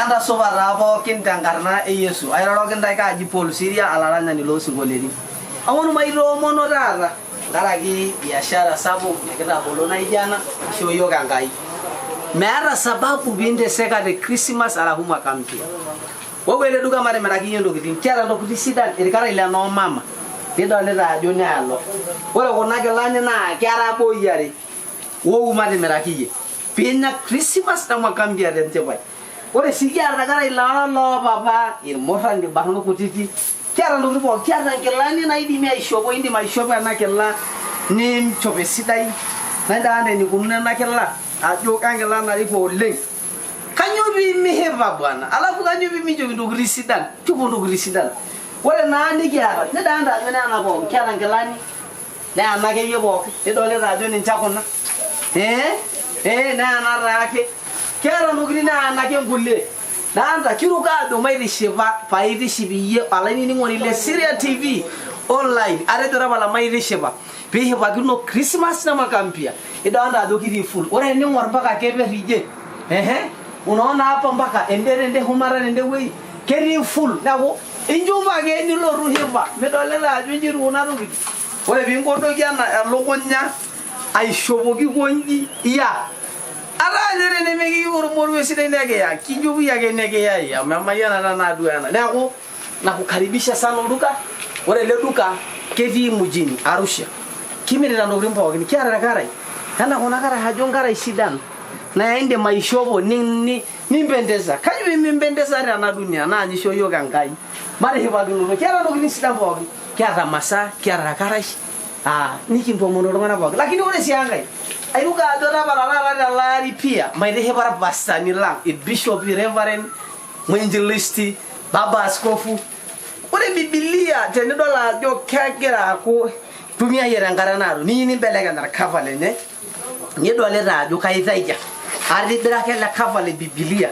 Naa supa taa pookin tenkarna e Yesu. Airoroki intae kaaji Paul Siria olaranyani loo sinkolioitin. Aomonu maitoomono taata nkaraki biashara sapuk nikitabolo naijo ena ishoo yiok Enkai. Meeta sababu piinteseka te Christmas arashu mwaka mpya. Wou ele duka matimiraki iyie intokitin. Kiata intokitin sidan, irkarash le noo mama. Nidolita ajo neelo. Ore kuna kilani naa kera boi are. Wou matimiraki iyie. Piinya Christmas na mwaka mpya tenchipai. Ore sii kiata irkarash loo loopapa, irmurran, irbarnot kutiti. Kiata intokitin pookin. Kiata inkilani naidimi aishopo, indim aishopo ena kila ninchop esidai. Naa idolta enikununo ena kila ajo kenkila naripo oleng. Kanyoo pii mihipa bwana? Alafu kanyoo pii minchop intokitin sidan? Nchopo intokitin sidan. Ore naa nikiata, nidolta ajo nena pookin. Kiata inkilani, neena akeyie pookin. Nidolita ajo ninche kuna. Eh? Eh, neena taake. Kiata intokitin neena ake nkulie. Naanta kiruko aajo maitishipa paitiship iyie olainining'oni le Siria TV online. Atejo tapala maitishipa piishipakino Christmas na mwaka mpya. Idolta ajo kitii full. Ore ening'or mpaka keper ije. Ehe. Unaona hapa mpaka ende tende shumata tende wueji ketii full. Neeku inchopo ake nilotu hipa. Midolita ajo inji etiu kuna tokitin. Ore piinkodoki ena elukunya aishopoki konji iya. Ata ninye tenemikiyieu ormoruo sidai nekiya, kinchopoi ake nikiyai amu emayianata naa duo ena. Neeku nakukaribisha sana olduka. Ore ele duka ketii mjini Arusha. Kimirita ntokitin pookin. Kiata irkarash. Ena kuna karash ajo nkarash sidan naa indim aishopo nimpendeza. Kaji pemimpendeza tena dunia naa ninye ishoo yiok Enkai. Matishipakinoto. Kiata ntokitin sidan pookin. Kiata masaa, kiata irkarash, ah, nikintomono iltung'anak pookin. Lakini ore sii enkae, airuko ajo tapala taata tele ari pia maitishipa irpastani lang, irbishopi, reverend, mwinjilisti, baba askofu. Ore Bibilia tenidol ajo kegira aaku itumiayie tenkata naado niyieu nimbelekeny orkava lenye, nidolita ajo kaitaja atibiraka ele kava le Bibilia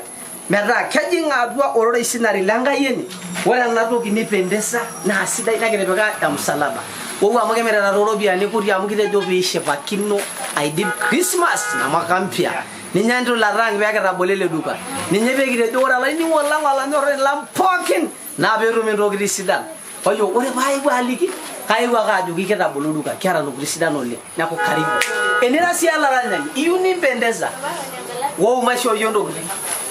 metaa kejing atua ororei sinari le Nkai ene. Ore ena toki nipendesa naa sidai nekitipika emsalaba. Wou amu kimirita tooropiyiani kuti amu kitejo piishipakino aidip Christmas na mwaka mpya. Ninye entulata ang pee kitabolo ele duka. Ninye pee kitejo ore olainining'oni lang olanyorr lang pookin naa peetum intokitin sidan. Kwa hiyo ore paayewuo aliki, kaewuo ake ajoki kitabolo olduka, kiata intokitin sidan oleng. Neeku karibu. Enira sii olaranyani, iyieu nimpendeza, wou maishoo iyie intokitin.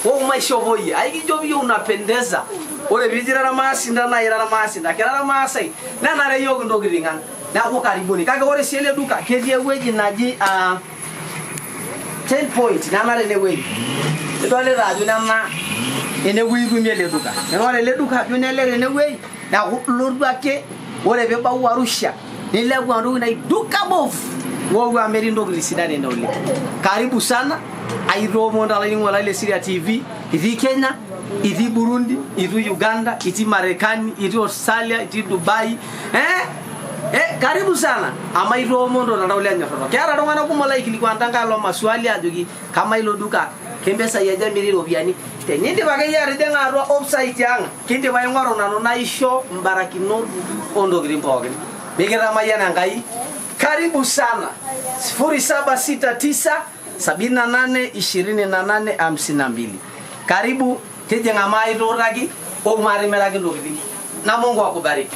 Wou maishopo iyie. Ai kinchop iyie unapendeza. Ore piijo ira irmaasinta naa ira irmaasinta. Kira irmaasai, nenare iyiook intokitin ang. Neeku karibuni. Kake ore sii ele duka ketii ewueji naji ah, 10 point nena tenewueji. Idolita ajo nena enewueji itumie ele duka. Neeku ore ele duka ajo nele tenewueji, neeku ilotu ake ore pibau Arusha nilepu entoki naji duka bofu. Wou amu etii intokitin sidan ene oleng. Karibu sana aitoomono olainining'oni lai le Siria TV itii Kenya, itii Burundi, itii Uganda, itii Marekani, itii Australia, itii Dubai. Eh? Eh, karibu sana amu aitoomono toltau lenyorrata. Keeta iltung'anak kumok laikilikuanita nkae maswali ajoki kamaa ilo duka kempesai aja emiri iropiyiani. Tenindip akeyie atijing'a atua website ang kindip aing'oru nanu naisho mbarakinot ontokitin pookin. Mikitamayiana Enkai. Karibu sana. 0769 78 28 52. Karibu tijing'a maituuraki ou maatimiraki intokitin. Na Mungu akubariki.